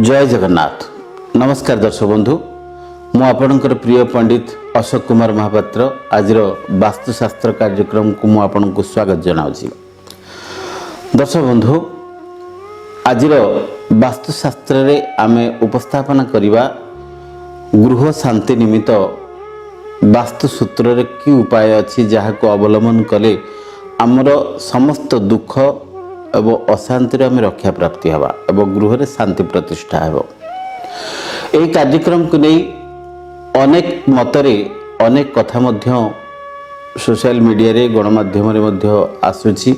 ଜୟ ଜଗନ୍ନାଥ। ନମସ୍କାର ଦର୍ଶକ ବନ୍ଧୁ, ମୁଁ ଆପଣଙ୍କର ପ୍ରିୟ ପଣ୍ଡିତ ଅଶୋକ କୁମାର ମହାପାତ୍ର। ଆଜିର ବାସ୍ତୁଶାସ୍ତ୍ର କାର୍ଯ୍ୟକ୍ରମକୁ ମୁଁ ଆପଣଙ୍କୁ ସ୍ୱାଗତ ଜଣାଉଛି। ଦର୍ଶକ ବନ୍ଧୁ, ଆଜିର ବାସ୍ତୁଶାସ୍ତ୍ରରେ ଆମେ ଉପସ୍ଥାପନା କରିବା ଗୃହ ଶାନ୍ତି ନିମିତ୍ତ ବାସ୍ତୁସୂତ୍ରରେ କି ଉପାୟ ଅଛି, ଯାହାକୁ ଅବଲମ୍ବନ କଲେ ଆମର ସମସ୍ତ ଦୁଃଖ ଏବଂ ଅଶାନ୍ତିରୁ ଆମେ ରକ୍ଷା ପ୍ରାପ୍ତି ହେବା ଏବଂ ଗୃହରେ ଶାନ୍ତି ପ୍ରତିଷ୍ଠା ହେବ। ଏହି କାର୍ଯ୍ୟକ୍ରମକୁ ନେଇ ଅନେକ ମତରେ ଅନେକ କଥା ମଧ୍ୟ ସୋସିଆଲ ମିଡ଼ିଆରେ, ଗଣମାଧ୍ୟମରେ ମଧ୍ୟ ଆସୁଛି।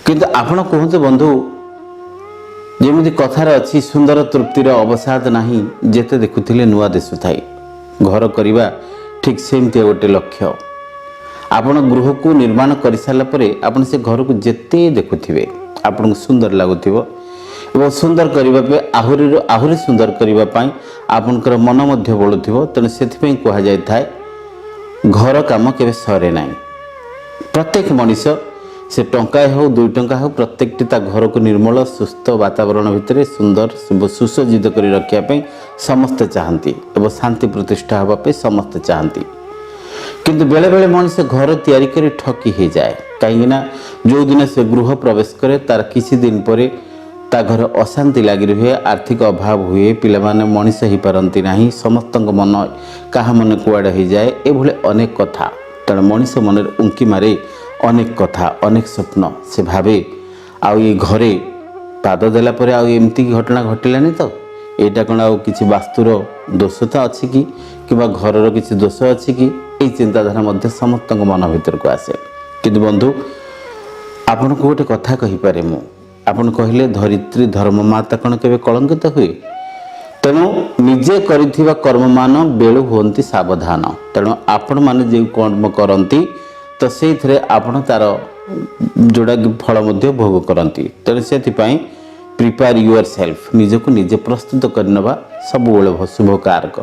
କିନ୍ତୁ ଆପଣ କୁହନ୍ତୁ ବନ୍ଧୁ, ଯେମିତି କଥାରେ ଅଛି, ସୁନ୍ଦର ତୃପ୍ତିର ଅବସାଦ ନାହିଁ, ଯେତେ ଦେଖୁଥିଲେ ନୂଆ ଦିଶୁଥାଏ। ଘର କରିବା ଠିକ୍ ସେମିତିଆ ଗୋଟେ ଲକ୍ଷ୍ୟ। ଆପଣ ଗୃହକୁ ନିର୍ମାଣ କରିସାରିଲା ପରେ ଆପଣ ସେ ଘରକୁ ଯେତେ ଦେଖୁଥିବେ, ଆପଣଙ୍କୁ ସୁନ୍ଦର ଲାଗୁଥିବ ଏବଂ ସୁନ୍ଦର କରିବା ପାଇଁ, ଆହୁରିରୁ ଆହୁରି ସୁନ୍ଦର କରିବା ପାଇଁ ଆପଣଙ୍କର ମନ ମଧ୍ୟ ବଳୁଥିବ। ତେଣୁ ସେଥିପାଇଁ କୁହାଯାଇଥାଏ, ଘର କାମ କେବେ ସରେ ନାହିଁ। ପ୍ରତ୍ୟେକ ମଣିଷ, ସେ ଟଙ୍କାଏ ହେଉ, 2 ଟଙ୍କା ହେଉ, ପ୍ରତ୍ୟେକଟି ତା ଘରକୁ ନିର୍ମଳ ସୁସ୍ଥ ବାତାବରଣ ଭିତରେ ସୁନ୍ଦର ସୁସଜ୍ଜିତ କରି ରଖିବା ପାଇଁ ସମସ୍ତେ ଚାହାନ୍ତି ଏବଂ ଶାନ୍ତି ପ୍ରତିଷ୍ଠା ହେବା ପାଇଁ ସମସ୍ତେ ଚାହାନ୍ତି। କିନ୍ତୁ ବେଳେବେଳେ ମଣିଷ ଘର ତିଆରି କରି ଠକି ହେଇଯାଏ, କାହିଁକିନା ଯେଉଁଦିନ ସେ ଗୃହ ପ୍ରବେଶ କରେ, ତାର କିଛି ଦିନ ପରେ ତା ଘରେ ଅଶାନ୍ତି ଲାଗି ରୁହେ, ଆର୍ଥିକ ଅଭାବ ହୁଏ, ପିଲାମାନେ ମଣିଷ ହେଇପାରନ୍ତି ନାହିଁ, ସମସ୍ତଙ୍କ ମନ କାହା ମନ କୁଆଡ଼େ ହେଇଯାଏ, ଏଭଳି ଅନେକ କଥା। ତେଣୁ ମଣିଷ ମନରେ ଉଙ୍କି ମାରେ ଅନେକ କଥା, ଅନେକ ସ୍ୱପ୍ନ। ସେ ଭାବେ, ଆଉ ଏ ଘରେ ପାଦ ଦେଲା ପରେ ଆଉ ଏମିତି ଘଟଣା ଘଟିଲାନି ତ? ଏଇଟା କ'ଣ ଆଉ କିଛି ବାସ୍ତୁର ଦୋଷ ତ ଅଛି କି, କିମ୍ବା ଘରର କିଛି ଦୋଷ ଅଛି କି? ଏଇ ଚିନ୍ତାଧାରା ମଧ୍ୟ ସମସ୍ତଙ୍କ ମନ ଭିତରକୁ ଆସେ। କିନ୍ତୁ ବନ୍ଧୁ, ଆପଣଙ୍କୁ ଗୋଟେ କଥା କହିପାରେ ମୁଁ। ଆପଣ କହିଲେ, ଧରିତ୍ରୀ ଧର୍ମ ମାତା କ'ଣ କେବେ କଳଙ୍କିତ ହୁଏ? ତେଣୁ ନିଜେ କରିଥିବା କର୍ମମାନ ବେଳୁ ହୁଅନ୍ତି ସାବଧାନ। ତେଣୁ ଆପଣମାନେ ଯେଉଁ କର୍ମ କରନ୍ତି, ତ ସେଇଥିରେ ଆପଣ ତାର ଯେଉଁଟାକି ଫଳ ମଧ୍ୟ ଭୋଗ କରନ୍ତି। ତେଣୁ ସେଥିପାଇଁ ପ୍ରିପେୟାର your self, ନିଜକୁ ନିଜେ ପ୍ରସ୍ତୁତ କରିନେବା ସବୁବେଳେ ଶୁଭକାରକ।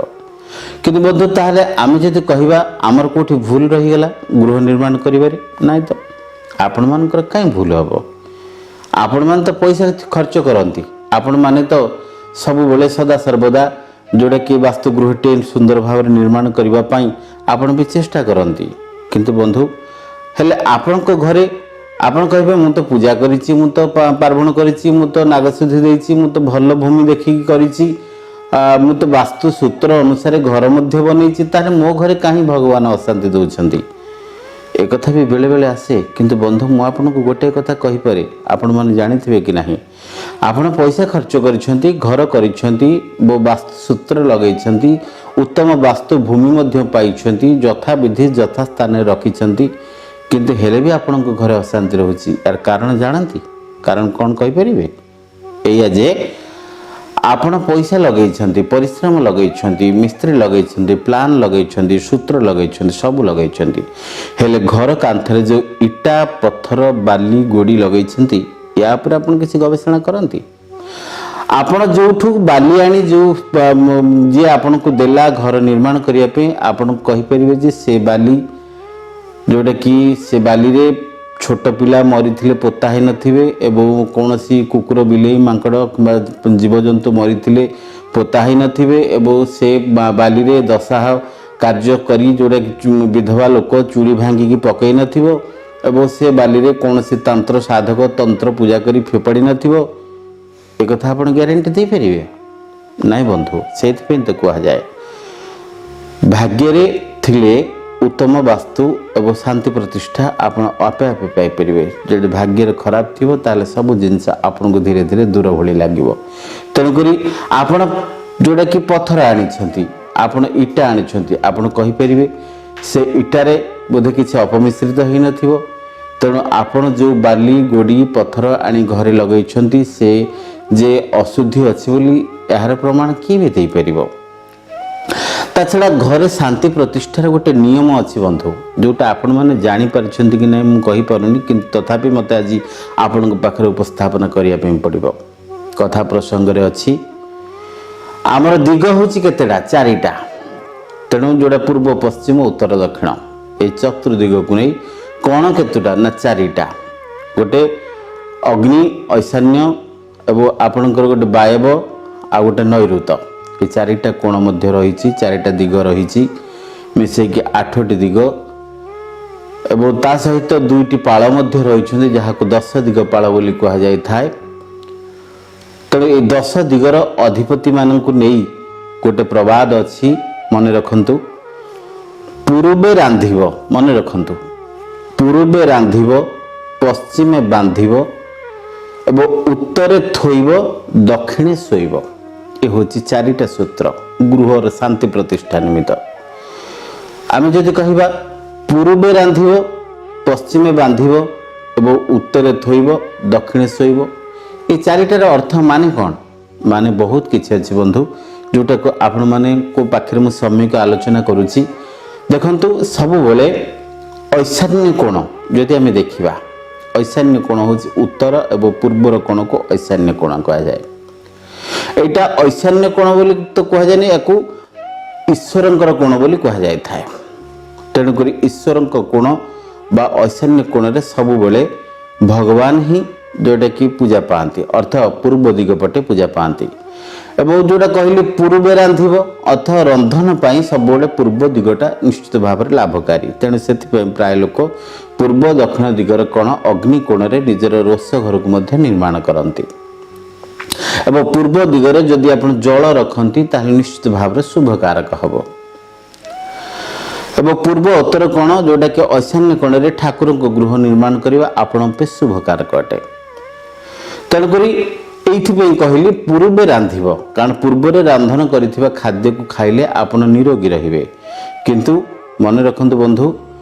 କିନ୍ତୁ ବନ୍ଧୁ, ତାହେଲେ ଆମେ ଯଦି କହିବା ଆମର କେଉଁଠି ଭୁଲ ରହିଗଲା ଗୃହ ନିର୍ମାଣ କରିବାରେ, ନାଇଁ ତ, ଆପଣମାନଙ୍କର କାହିଁ ଭୁଲ ହେବ? ଆପଣମାନେ ତ ପଇସା ଖର୍ଚ୍ଚ କରନ୍ତି। ଆପଣମାନେ ତ ସବୁବେଳେ ସଦା ସର୍ବଦା ଯେଉଁଟାକି ବାସ୍ତୁ ଗୃହଟିଏ ସୁନ୍ଦର ଭାବରେ ନିର୍ମାଣ କରିବା ପାଇଁ ଆପଣ ବି ଚେଷ୍ଟା କରନ୍ତି। କିନ୍ତୁ ବନ୍ଧୁ, ହେଲେ ଆପଣଙ୍କ ଘରେ ଆପଣ କହିବେ, ମୁଁ ତ ପୂଜା କରିଛି, ମୁଁ ତ ପାର୍ବଣ କରିଛି, ମୁଁ ତ ନାଗଶୁଦ୍ଧି ଦେଇଛି, ମୁଁ ତ ଭଲ ଭୂମି ଦେଖିକି କରିଛି, ମୁଁ ତ ବାସ୍ତୁ ସୂତ୍ର ଅନୁସାରେ ଘର ମଧ୍ୟ ବନେଇଛି, ତାହେଲେ ମୋ ଘରେ କାହିଁ ଭଗବାନ ଅଶାନ୍ତି ଦେଉଛନ୍ତି? ଏକଥା ବି ବେଳେବେଳେ ଆସେ। କିନ୍ତୁ ବନ୍ଧୁ, ମୁଁ ଆପଣଙ୍କୁ ଗୋଟିଏ କଥା କହିପାରେ, ଆପଣମାନେ ଜାଣିଥିବେ କି ନାହିଁ। ଆପଣ ପଇସା ଖର୍ଚ୍ଚ କରିଛନ୍ତି, ଘର କରିଛନ୍ତି, ବାସ୍ତୁ ସୂତ୍ର ଲଗେଇଛନ୍ତି, ଉତ୍ତମ ବାସ୍ତୁ ଭୂମି ମଧ୍ୟ ପାଇଛନ୍ତି, ଯଥାବିଧି ଯଥା ସ୍ଥାନରେ ରଖିଛନ୍ତି, କିନ୍ତୁ ହେଲେ ବି ଆପଣଙ୍କ ଘରେ ଅଶାନ୍ତି ରହୁଛି। ଏହାର କାରଣ ଜାଣନ୍ତି? କାରଣ କ'ଣ କହିପାରିବେ? ଏଇଆ ଯେ ଆପଣ ପଇସା ଲଗେଇଛନ୍ତି, ପରିଶ୍ରମ ଲଗେଇଛନ୍ତି, ମିସ୍ତ୍ରୀ ଲଗେଇଛନ୍ତି, ପ୍ଲାନ୍ ଲଗେଇଛନ୍ତି, ସୂତ୍ର ଲଗେଇଛନ୍ତି, ସବୁ ଲଗେଇଛନ୍ତି, ହେଲେ ଘର କାନ୍ଥରେ ଯେଉଁ ଇଟା, ପଥର, ବାଲି, ଗୋଡ଼ି ଲଗେଇଛନ୍ତି, ୟା ଉପରେ ଆପଣ କିଛି ଗବେଷଣା କରନ୍ତି? ଆପଣ ଯେଉଁଠୁ ବାଲି ଆଣି ଯେଉଁ ଯିଏ ଆପଣଙ୍କୁ ଦେଲା ଘର ନିର୍ମାଣ କରିବା ପାଇଁ, ଆପଣ କହିପାରିବେ ଯେ ସେ ବାଲି ଯେଉଁଟାକି ସେ ବାଲିରେ ଛୋଟ ପିଲା ମରିଥିଲେ ପୋତା ହେଇନଥିବେ ଏବଂ କୌଣସି କୁକୁର, ବିଲେଇ, ମାଙ୍କଡ଼ କିମ୍ବା ଜୀବଜନ୍ତୁ ମରିଥିଲେ ପୋତା ହେଇନଥିବେ ଏବଂ ସେ ବାଲିରେ ଦଶାହ କାର୍ଯ୍ୟ କରି ଯେଉଁଟାକି ବିଧବା ଲୋକ ଚୁଡ଼ି ଭାଙ୍ଗିକି ପକେଇ ନଥିବ ଏବଂ ସେ ବାଲିରେ କୌଣସି ତନ୍ତ୍ର ସାଧକ ତନ୍ତ୍ର ପୂଜା କରି ଫୋପାଡ଼ି ନଥିବ, ଏକଥା ଆପଣ ଗ୍ୟାରେଣ୍ଟି ଦେଇପାରିବେ? ନାଇଁ ବନ୍ଧୁ। ସେଇଥିପାଇଁ ତ କୁହାଯାଏ, ଭାଗ୍ୟରେ ଥିଲେ ଉତ୍ତମ ବାସ୍ତୁ ଏବଂ ଶାନ୍ତି ପ୍ରତିଷ୍ଠା ଆପଣ ଆପେ ଆପେ ପାଇପାରିବେ। ଯଦି ଭାଗ୍ୟରେ ଖରାପ ଥିବ, ତାହେଲେ ସବୁ ଜିନିଷ ଆପଣଙ୍କୁ ଧୀରେ ଧୀରେ ଦୂର ଭଳି ଲାଗିବ। ତେଣୁକରି ଆପଣ ଯେଉଁଟାକି ପଥର ଆଣିଛନ୍ତି, ଆପଣ ଇଟା ଆଣିଛନ୍ତି, ଆପଣ କହିପାରିବେ ସେ ଇଟାରେ ବୋଧେ କିଛି ଅପମିଶ୍ରିତ ହେଇନଥିବ? ତେଣୁ ଆପଣ ଯେଉଁ ବାଲି, ଗୋଡ଼ି, ପଥର ଆଣି ଘରେ ଲଗେଇଛନ୍ତି, ସେ ଯେ ଅଶୁଦ୍ଧି ଅଛି ବୋଲି ଏହାର ପ୍ରମାଣ କିଏ ବି ଦେଇପାରିବ? ତା ଛଡ଼ା ଘରେ ଶାନ୍ତି ପ୍ରତିଷ୍ଠାର ଗୋଟେ ନିୟମ ଅଛି ବନ୍ଧୁ, ଯେଉଁଟା ଆପଣମାନେ ଜାଣିପାରିଛନ୍ତି କି ନାହିଁ ମୁଁ କହିପାରୁନି, କିନ୍ତୁ ତଥାପି ମୋତେ ଆଜି ଆପଣଙ୍କ ପାଖରେ ଉପସ୍ଥାପନା କରିବା ପାଇଁ ପଡ଼ିବ। କଥା ପ୍ରସଙ୍ଗରେ ଅଛି, ଆମର ଦିଗ ହେଉଛି କେତେଟା? ଚାରିଟା। ତେଣୁ ଯେଉଁଟା ପୂର୍ବ, ପଶ୍ଚିମ, ଉତ୍ତର, ଦକ୍ଷିଣ, ଏଇ ଚତୁର୍ଦିଗକୁ ନେଇ କ'ଣ କେତେଟା ନା ଚାରିଟା। ଗୋଟେ ଅଗ୍ନି, ଐଶାନ୍ୟ ଏବଂ ଆପଣଙ୍କର ଗୋଟେ ବାୟବ ଆଉ ଗୋଟେ ନୈଋତ। ଏ ଚାରିଟା କୋଣ ମଧ୍ୟ ରହିଛି, ଚାରିଟା ଦିଗ ରହିଛି, ମିଶେଇକି 8ଟି ଦିଗ ଏବଂ ତା ସହିତ 2ଟି ପାଳ ମଧ୍ୟ ରହିଛନ୍ତି, ଯାହାକୁ 10 ଦିଗ ପାଳ ବୋଲି କୁହାଯାଇଥାଏ। ତେଣୁ ଏଇ 10 ଦିଗର ଅଧିପତିମାନଙ୍କୁ ନେଇ ଗୋଟେ ପ୍ରବାଦ ଅଛି, ମନେ ରଖନ୍ତୁ। ପୂର୍ବେ ରାନ୍ଧିବ, ମନେ ରଖନ୍ତୁ, ପୂର୍ବେ ରାନ୍ଧିବ, ପଶ୍ଚିମେ ବାନ୍ଧିବ ଏବଂ ଉତ୍ତରେ ଥୋଇବ, ଦକ୍ଷିଣେ ଶୋଇବ। ଏ ହେଉଛି ଚାରିଟା ସୂତ୍ର ଗୃହର ଶାନ୍ତି ପ୍ରତିଷ୍ଠା ନିମିତ୍ତ। ଆମେ ଯଦି କହିବା ପୂର୍ବେ ରାନ୍ଧିବ, ପଶ୍ଚିମେ ବାନ୍ଧିବ ଏବଂ ଉତ୍ତରେ ଥୋଇବ, ଦକ୍ଷିଣେ ଶୋଇବ, ଏ ଚାରିଟାର ଅର୍ଥ ମାନେ କ'ଣ? ମାନେ ବହୁତ କିଛି ଅଛି ବନ୍ଧୁ, ଯେଉଁଟାକୁ ଆପଣମାନଙ୍କ ପାଖରେ ମୁଁ ସମ୍ୟକ ଆଲୋଚନା କରୁଛି। ଦେଖନ୍ତୁ, ସବୁବେଳେ ଐଶାନ୍ୟ କୋଣ ଯଦି ଆମେ ଦେଖିବା, ଐଶାନ୍ୟ କୋଣ ହେଉଛି ଉତ୍ତର ଏବଂ ପୂର୍ବର କୋଣକୁ ଐଶାନ୍ୟ କୋଣ କୁହାଯାଏ। ଏଇଟା ଐଶାନ୍ୟ କୋଣ ବୋଲି ତ କୁହାଯାଏନି, ୟାକୁ ଈଶ୍ୱରଙ୍କର କୋଣ ବୋଲି କୁହାଯାଇଥାଏ। ତେଣୁକରି ଈଶ୍ୱରଙ୍କ କୋଣ ବା ଐଶାନ୍ୟ କୋଣରେ ସବୁବେଳେ ଭଗବାନ ହିଁ ଯେଉଁଟାକି ପୂଜା ପାଆନ୍ତି, ଅର୍ଥ ପୂର୍ବ ଦିଗ ପଟେ ପୂଜା ପାଆନ୍ତି। ଏବଂ ଯେଉଁଟା କହିଲି ପୂର୍ବେ ରାନ୍ଧିବ, ଅର୍ଥ ରନ୍ଧନ ପାଇଁ ସବୁବେଳେ ପୂର୍ବ ଦିଗଟା ନିଶ୍ଚିତ ଭାବରେ ଲାଭକାରୀ। ତେଣୁ ସେଥିପାଇଁ ପ୍ରାୟ ଲୋକ ପୂର୍ବ ଦକ୍ଷିଣ ଦିଗର କୋଣ ଅଗ୍ନି କୋଣରେ ନିଜର ରୋଷ ଘରକୁ ମଧ୍ୟ ନିର୍ମାଣ କରନ୍ତି। ଏବଂ ପୂର୍ବ ଦିଗରେ ଯଦି ଆପଣ ଜଳ ରଖନ୍ତି, ତାହେଲେ ନିଶ୍ଚିତ ଭାବରେ ଶୁଭକାରକ ହେବ। ଏବଂ ପୂର୍ବ ଉତ୍ତର କୋଣ, ଯେଉଁଟାକି ଐଶାନ୍ୟ କୋଣରେ ଠାକୁରଙ୍କ ଗୃହ ନିର୍ମାଣ କରିବା ଆପଣଙ୍କ ପାଇଁ ଶୁଭକାରକ ଅଟେ। ତେଣୁକରି ଏଇଥିପାଇଁ କହିଲି ପୂର୍ବେ ରାନ୍ଧିବ, କାରଣ ପୂର୍ବରେ ରାନ୍ଧନ କରିଥିବା ଖାଦ୍ୟକୁ ଖାଇଲେ ଆପଣ ନିରୋଗୀ ରହିବେ। କିନ୍ତୁ ମନେ ରଖନ୍ତୁ ବନ୍ଧୁ,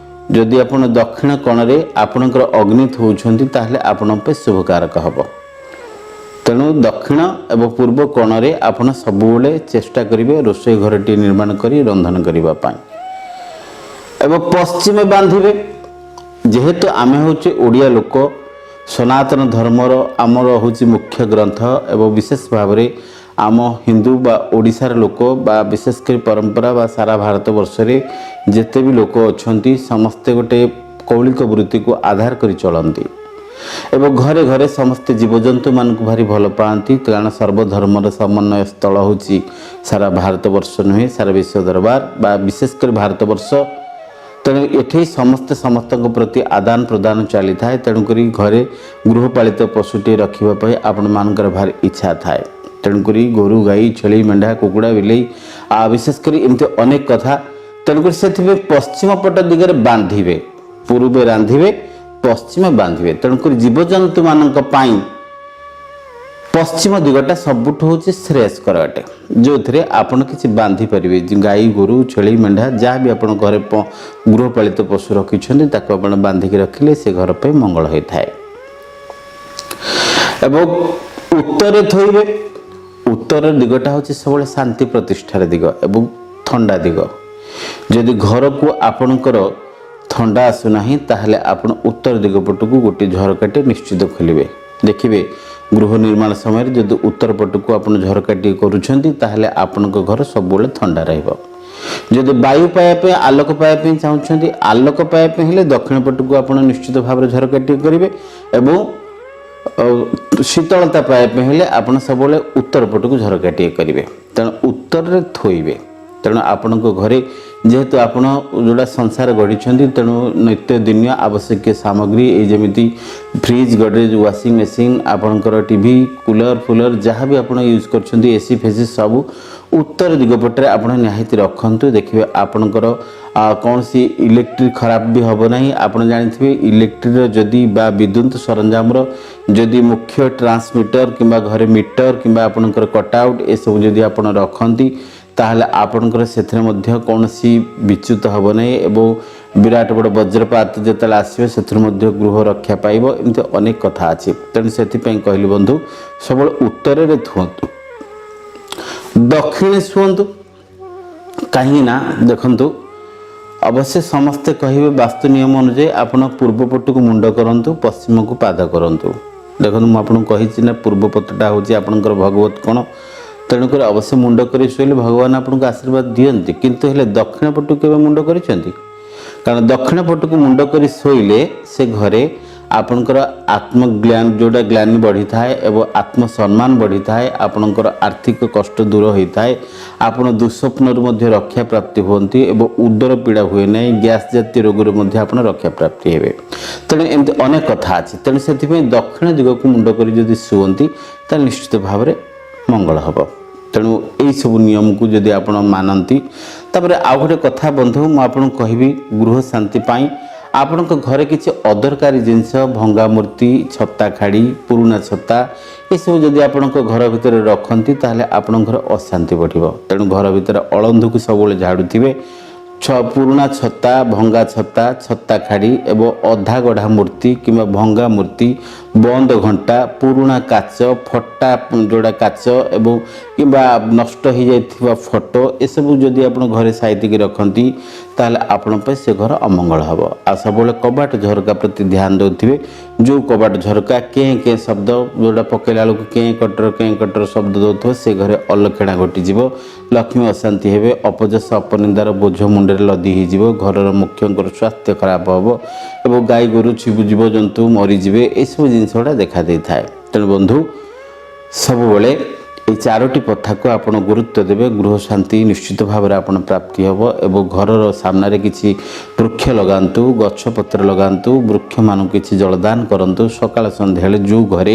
ଯଦି ଆପଣ ଦକ୍ଷିଣ କୋଣରେ ଆପଣଙ୍କର ଅଗ୍ନି ଥୋଉଛନ୍ତି, ତାହେଲେ ଆପଣଙ୍କ ପାଇଁ ଶୁଭକାରକ ହେବ। ତେଣୁ ଦକ୍ଷିଣ ଏବଂ ପୂର୍ବ କୋଣରେ ଆପଣ ସବୁବେଳେ ଚେଷ୍ଟା କରିବେ ରୋଷେଇ ଘରଟି ନିର୍ମାଣ କରି ରନ୍ଧନ କରିବା ପାଇଁ। ଏବଂ ପଶ୍ଚିମେ ବାନ୍ଧିବେ, ଯେହେତୁ ଆମେ ହେଉଛେ ଓଡ଼ିଆ ଲୋକ, ସନାତନ ଧର୍ମର ଆମର ହେଉଛି ମୁଖ୍ୟ ଗ୍ରନ୍ଥ ଏବଂ ବିଶେଷ ଭାବରେ ଆମ ହିନ୍ଦୁ ବା ଓଡ଼ିଶାର ଲୋକ ବା ବିଶେଷ କରି ପରମ୍ପରା ବା ସାରା ଭାରତ ବର୍ଷରେ ଯେତେ ବି ଲୋକ ଅଛନ୍ତି, ସମସ୍ତେ ଗୋଟେ କୌଳିକ ବୃତ୍ତିକୁ ଆଧାର କରି ଚଳନ୍ତି ଏବଂ ଘରେ ଘରେ ସମସ୍ତେ ଜୀବଜନ୍ତୁମାନଙ୍କୁ ଭାରି ଭଲ ପାଆନ୍ତି। କାରଣ ସର୍ବଧର୍ମର ସମନ୍ୱୟ ସ୍ଥଳ ହେଉଛି ସାରା ଭାରତବର୍ଷ ନୁହେଁ, ସାରା ବିଶ୍ୱ ଦରବାର ବା ବିଶେଷ କରି ଭାରତବର୍ଷ। ତେଣୁ ଏଠି ସମସ୍ତେ ସମସ୍ତଙ୍କ ପ୍ରତି ଆଦାନ ପ୍ରଦାନ ଚାଲିଥାଏ। ତେଣୁକରି ଘରେ ଗୃହପାଳିତ ପଶୁଟିଏ ରଖିବା ପାଇଁ ଆପଣମାନଙ୍କର ଭାରି ଇଚ୍ଛା ଥାଏ। ତେଣୁକରି ଗୋରୁ, ଗାଈ, ଛେଳି, ମେଣ୍ଢା, କୁକୁଡ଼ା, ବିଲେଇ, ଆଉ ବିଶେଷ କରି ଏମିତି ଅନେକ କଥା। ତେଣୁକରି ସେଥିପାଇଁ ପଶ୍ଚିମ ପଟ ଦିଗରେ ବାନ୍ଧିବେ। ପୂର୍ବେ ରାନ୍ଧିବେ, ପଶ୍ଚିମ ବାନ୍ଧିବେ। ତେଣୁକରି ଜୀବଜନ୍ତୁମାନଙ୍କ ପାଇଁ ପଶ୍ଚିମ ଦିଗଟା ସବୁଠୁ ହେଉଛି ଶ୍ରେୟସ୍କର ଅଟେ, ଯେଉଁଥିରେ ଆପଣ କିଛି ବାନ୍ଧି ପାରିବେ। ଗାଈ, ଗୋରୁ, ଛେଳି, ମେଣ୍ଢା, ଯାହା ବି ଆପଣ ଘରେ ଗୃହପାଳିତ ପଶୁ ରଖିଛନ୍ତି, ତାକୁ ଆପଣ ବାନ୍ଧିକି ରଖିଲେ ସେ ଘର ପାଇଁ ମଙ୍ଗଳ ହୋଇଥାଏ। ଏବଂ ଉତ୍ତରରେ ଥୋଇବେ। ଉତ୍ତର ଦିଗଟା ହେଉଛି ସବୁବେଳେ ଶାନ୍ତି ପ୍ରତିଷ୍ଠାର ଦିଗ ଏବଂ ଥଣ୍ଡା ଦିଗ। ଯଦି ଘରକୁ ଆପଣଙ୍କର ଥଣ୍ଡା ଆସୁନାହିଁ, ତାହେଲେ ଆପଣ ଉତ୍ତର ଦିଗ ପଟକୁ ଗୋଟିଏ ଝରକାଟେ ନିଶ୍ଚିତ ଖୋଲିବେ। ଦେଖିବେ, ଗୃହ ନିର୍ମାଣ ସମୟରେ ଯଦି ଉତ୍ତର ପଟକୁ ଆପଣ ଝରକାଟିଏ କରୁଛନ୍ତି, ତାହେଲେ ଆପଣଙ୍କ ଘର ସବୁବେଳେ ଥଣ୍ଡା ରହିବ। ଯଦି ବାୟୁ ପାଇବା ପାଇଁ, ଆଲୋକ ପାଇବା ପାଇଁ ଚାହୁଁଛନ୍ତି, ଆଲୋକ ପାଇବା ପାଇଁ ହେଲେ ଦକ୍ଷିଣ ପଟକୁ ଆପଣ ନିଶ୍ଚିତ ଭାବରେ ଝରକାଟିଏ କରିବେ ଏବଂ ଆଉ ଶୀତଳତା ପାଇବା ପାଇଁ ହେଲେ ଆପଣ ସବୁବେଳେ ଉତ୍ତର ପଟକୁ ଝରକାଟିଏ କରିବେ। ତେଣୁ ଉତ୍ତରରେ ଥୋଇବେ। ତେଣୁ ଆପଣଙ୍କ ଘରେ ଯେହେତୁ ଆପଣ ଯେଉଁଟା ସଂସାର ଗଢ଼ିଛନ୍ତି, ତେଣୁ ନିତ୍ୟଦିନ ଆବଶ୍ୟକୀୟ ସାମଗ୍ରୀ ଏଇ ଯେମିତି ଫ୍ରିଜ୍, ଗଡ଼ରେଜ୍, ୱାସିଂ ମେସିନ୍, ଆପଣଙ୍କର ଟିଭି, କୁଲର ଫୁଲର ଯାହା ବି ଆପଣ ୟୁଜ୍ କରୁଛନ୍ତି, ଏସି ଫେସି ସବୁ ଉତ୍ତର ଦିଗ ପଟରେ ଆପଣ ନିହାତି ରଖନ୍ତୁ। ଦେଖିବେ, ଆପଣଙ୍କର କୌଣସି ଇଲେକ୍ଟ୍ରିକ୍ ଖରାପ ବି ହେବ ନାହିଁ। ଆପଣ ଜାଣିଥିବେ, ଇଲେକ୍ଟ୍ରିର ଯଦି ବା ବିଦ୍ୟୁତ ସରଞ୍ଜାମର ଯଦି ମୁଖ୍ୟ ଟ୍ରାନ୍ସମିଟର କିମ୍ବା ଘରେ ମିଟର କିମ୍ବା ଆପଣଙ୍କର କଟ୍ଆଉଟ୍ ଏସବୁ ଯଦି ଆପଣ ରଖନ୍ତି, ତାହେଲେ ଆପଣଙ୍କର ସେଥିରେ ମଧ୍ୟ କୌଣସି ବିଚ୍ୟୁତ ହେବ ନାହିଁ ଏବଂ ବିରାଟ ବଡ଼ ବଜ୍ରପାତ ଯେତେବେଳେ ଆସିବ, ସେଥିରୁ ମଧ୍ୟ ଗୃହ ରକ୍ଷା ପାଇବ। ଏମିତି ଅନେକ କଥା ଅଛି। ତେଣୁ ସେଥିପାଇଁ କହିଲି ବନ୍ଧୁ, ସବୁବେଳେ ଉତ୍ତରରେ ଥୁଅନ୍ତୁ, ଦକ୍ଷିଣେ ଶୁଅନ୍ତୁ। କାହିଁକି ନା ଦେଖନ୍ତୁ, ଅବଶ୍ୟ ସମସ୍ତେ କହିବେ ବାସ୍ତୁ ନିୟମ ଅନୁଯାୟୀ ଆପଣ ପୂର୍ବ ପଟକୁ ମୁଣ୍ଡ କରନ୍ତୁ, ପଶ୍ଚିମକୁ ପାଦ କରନ୍ତୁ। ଦେଖନ୍ତୁ, ମୁଁ ଆପଣଙ୍କୁ କହିଛି ନା, ପୂର୍ବ ପଟଟା ହେଉଛି ଆପଣଙ୍କର ଭଗବତ କୋଣ। ତେଣୁକରି ଅବଶ୍ୟ ମୁଣ୍ଡ କରି ଶୋଇଲେ ଭଗବାନ ଆପଣଙ୍କୁ ଆଶୀର୍ବାଦ ଦିଅନ୍ତି। କିନ୍ତୁ ହେଲେ ଦକ୍ଷିଣ ପଟକୁ କେବେ ମୁଣ୍ଡ କରିଛନ୍ତି? କାରଣ ଦକ୍ଷିଣ ପଟକୁ ମୁଣ୍ଡ କରି ଶୋଇଲେ ସେ ଘରେ ଆପଣଙ୍କର ଆତ୍ମଜ୍ଞାନ ଯେଉଁଟା ଗ୍ଲାନି ବଢ଼ିଥାଏ ଏବଂ ଆତ୍ମସମ୍ମାନ ବଢ଼ିଥାଏ। ଆପଣଙ୍କର ଆର୍ଥିକ କଷ୍ଟ ଦୂର ହୋଇଥାଏ। ଆପଣ ଦୁଃସ୍ୱପ୍ନରୁ ମଧ୍ୟ ରକ୍ଷା ପ୍ରାପ୍ତି ହୁଅନ୍ତି ଏବଂ ଉଦର ପୀଡ଼ା ହୁଏ ନାହିଁ। ଗ୍ୟାସ୍ ଜାତୀୟ ରୋଗରୁ ମଧ୍ୟ ଆପଣ ରକ୍ଷା ପ୍ରାପ୍ତି ହେବେ। ତେଣୁ ଏମିତି ଅନେକ କଥା ଅଛି। ତେଣୁ ସେଥିପାଇଁ ଦକ୍ଷିଣ ଦିଗକୁ ମୁଣ୍ଡ କରି ଯଦି ଶୁଅନ୍ତି, ତାହେଲେ ନିଶ୍ଚିତ ଭାବରେ ମଙ୍ଗଳ ହେବ। ତେଣୁ ଏଇସବୁ ନିୟମକୁ ଯଦି ଆପଣ ମାନନ୍ତି। ତାପରେ ଆଉ ଗୋଟେ କଥା ବନ୍ଧୁ, ମୁଁ ଆପଣଙ୍କୁ କହିବି, ଗୃହ ଶାନ୍ତି ପାଇଁ ଆପଣଙ୍କ ଘରେ କିଛି ଅଦରକାରୀ ଜିନିଷ, ଭଙ୍ଗା ମୂର୍ତ୍ତି, ଛତା ଖାଡ଼ି, ପୁରୁଣା ଛତା, ଏସବୁ ଯଦି ଆପଣଙ୍କ ଘର ଭିତରେ ରଖନ୍ତି, ତାହେଲେ ଆପଣଙ୍କ ଘର ଅଶାନ୍ତି ବଢ଼ିବ। ତେଣୁ ଘର ଭିତରେ ଅଳନ୍ଧୁକୁ ସବୁବେଳେ ଝାଡ଼ୁଥିବେ। ପୁରୁଣା ଛତା, ଭଙ୍ଗା ଛତା, ଛତା ଖାଡ଼ି ଏବଂ ଅଧା ଗଢ଼ା ମୂର୍ତ୍ତି କିମ୍ବା ଭଙ୍ଗା ମୂର୍ତ୍ତି, ବନ୍ଦ ଘଣ୍ଟା, ପୁରୁଣା କାଚ, ଫଟା ଯୋଡ଼ା କାଚ ଏବଂ କିମ୍ବା ନଷ୍ଟ ହୋଇଯାଇଥିବା ଫଟୋ, ଏସବୁ ଯଦି ଆପଣ ଘରେ ସାଇତିକି ରଖନ୍ତି, ତାହେଲେ ଆପଣଙ୍କ ପାଇଁ ସେ ଘର ଅମଙ୍ଗଳ ହେବ। ଆଉ ସବୁବେଳେ କବାଟ ଝରକା ପ୍ରତି ଧ୍ୟାନ ଦେଉଥିବେ। ଯେଉଁ କବାଟ ଝରକା କେଁ କେଁ ଶବ୍ଦ, ଯେଉଁଟା ପକେଇଲା ବେଳକୁ କେଁ କଟର କେଁ କଟର ଶବ୍ଦ ଦେଉଥିବ, ସେ ଘରେ ଅଲକ୍ଷଣା ଘଟିଯିବ। ଲକ୍ଷ୍ମୀ ଅଶାନ୍ତି ହେବେ। ଅପଯଶ ଅପନିନ୍ଦାର ବୋଝ ମୁଣ୍ଡରେ ଲଦି ହେଇଯିବ। ଘରର ମୁଖ୍ୟଙ୍କର ସ୍ୱାସ୍ଥ୍ୟ ଖରାପ ହେବ ଏବଂ ଗାଈ ଗୋରୁ, ଜୀବଜନ୍ତୁ ମରିଯିବେ। ଏସବୁ ଜିନିଷ ଗୁଡ଼ା ଦେଖା ଦେଇଥାଏ। ତେଣୁ ବନ୍ଧୁ, ସବୁବେଳେ ଏଇ ଚାରୋଟି କଥାକୁ ଆପଣ ଗୁରୁତ୍ୱ ଦେବେ। ଗୃହ ଶାନ୍ତି ନିଶ୍ଚିତ ଭାବରେ ଆପଣ ପ୍ରାପ୍ତି ହେବ। ଏବଂ ଘରର ସାମ୍ନାରେ କିଛି ବୃକ୍ଷ ଲଗାନ୍ତୁ, ଗଛପତ୍ର ଲଗାନ୍ତୁ, ବୃକ୍ଷମାନଙ୍କୁ କିଛି ଜଳଦାନ କରନ୍ତୁ ସକାଳ ସନ୍ଧ୍ୟାବେଳେ। ଯେଉଁ ଘରେ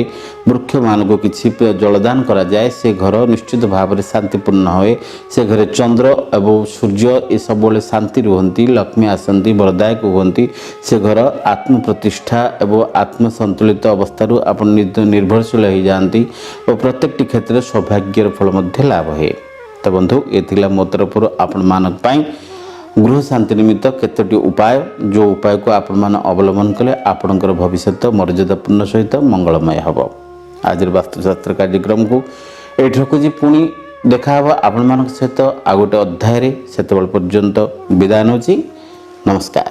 ବୃକ୍ଷମାନଙ୍କୁ କିଛି ଜଳଦାନ କରାଯାଏ, ସେ ଘର ନିଶ୍ଚିତ ଭାବରେ ଶାନ୍ତିପୂର୍ଣ୍ଣ ହୁଏ। ସେ ଘରେ ଚନ୍ଦ୍ର ଏବଂ ସୂର୍ଯ୍ୟ ଏ ସବୁବେଳେ ଶାନ୍ତି ରୁହନ୍ତି, ଲକ୍ଷ୍ମୀ ଆସନ୍ତି, ବରଦାୟକ ହୁଅନ୍ତି। ସେ ଘର ଆତ୍ମପ୍ରତିଷ୍ଠା ଏବଂ ଆତ୍ମସନ୍ତୁଳିତ ଅବସ୍ଥାରୁ ଆପଣ ନିର୍ଭରଶୀଳ ହେଇଯାଆନ୍ତି ଓ ପ୍ରତ୍ୟେକଟି କ୍ଷେତ୍ରରେ ସୌଭାଗ୍ୟର ଫଳ ମଧ୍ୟ ଲାଭ ହୁଏ। ତ ବନ୍ଧୁ, ଏ ଥିଲା ମୋ ତରଫରୁ ଆପଣମାନଙ୍କ ପାଇଁ ଗୃହ ଶାନ୍ତି ନିମିତ୍ତ କେତୋଟି ଉପାୟ, ଯେଉଁ ଉପାୟକୁ ଆପଣମାନେ ଅବଲମ୍ବନ କଲେ ଆପଣଙ୍କର ଭବିଷ୍ୟତ ମର୍ଯ୍ୟାଦାପୂର୍ଣ୍ଣ ସହିତ ମଙ୍ଗଳମୟ ହେବ। ଆଜିର ବାସ୍ତୁଶାସ୍ତ୍ର କାର୍ଯ୍ୟକ୍ରମକୁ ଏଇଠି ରଖୁଛି। ପୁଣି ଦେଖାହେବ ଆପଣମାନଙ୍କ ସହିତ ଆଉ ଗୋଟେ ଅଧ୍ୟାୟରେ। ସେତେବେଳେ ପର୍ଯ୍ୟନ୍ତ ବିଦାୟ ନେଉଛି। ନମସ୍କାର।